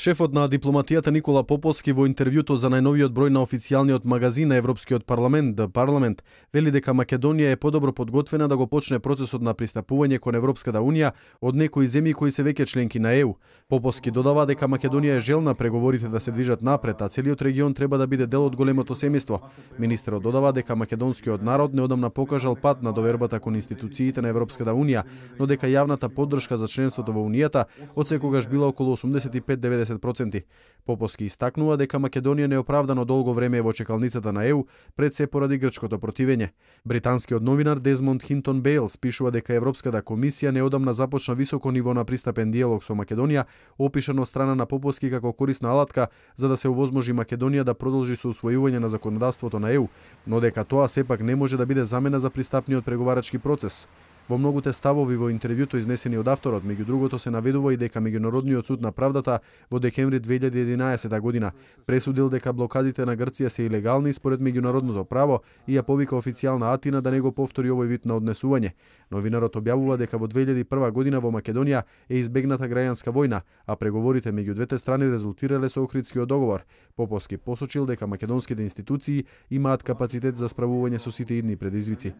Шефот на дипломатијата Никола Поповски во интервјуто за најновиот број на официјалниот магазин на Европскиот парламент, The Parliament, вели дека Македонија е подобро подготвена да го почне процесот на пристапување кон Европската унија од некои земји кои се веќе членки на ЕУ. Поповски додава дека Македонија е желна преговорите да се движат напред, а целиот регион треба да биде дел од големото семејство. Министерот додава дека македонскиот народ неодамна покажал пат на довербата кон институциите на Европската унија, но дека јавната поддршка за членството во унијата одсекогаш била околу 85-90%. Поповски истакнува дека Македонија неоправдано долго време е во чекалницата на ЕУ, пред се поради грчкото противење. Британскиот новинар Дезмонд Хинтон Бейлс пишува дека Европската комисија неодамна започна високо ниво на пристапен диалог со Македонија, опишан од страна на Поповски како корисна алатка за да се овозможи Македонија да продолжи со усвојување на законодавството на ЕУ, но дека тоа сепак не може да биде замена за пристапниот преговарачки процес. Во многуте ставови во интервјуто изнесени од авторот, меѓу другото се наведува и дека Меѓународниот суд на правдата во декември 2011 година пресудил дека блокадите на Грција се илегални според меѓународното право и ја повика официјална Атина да не го повтори овој вид на однесување. Новинарот објавува дека во 2001 година во Македонија е избегната граѓанска војна, а преговорите меѓу двете страни резултирале со Охридскиот договор. Поповски посочил дека македонските институции имаат капацитет за справување со сите идни предизвици.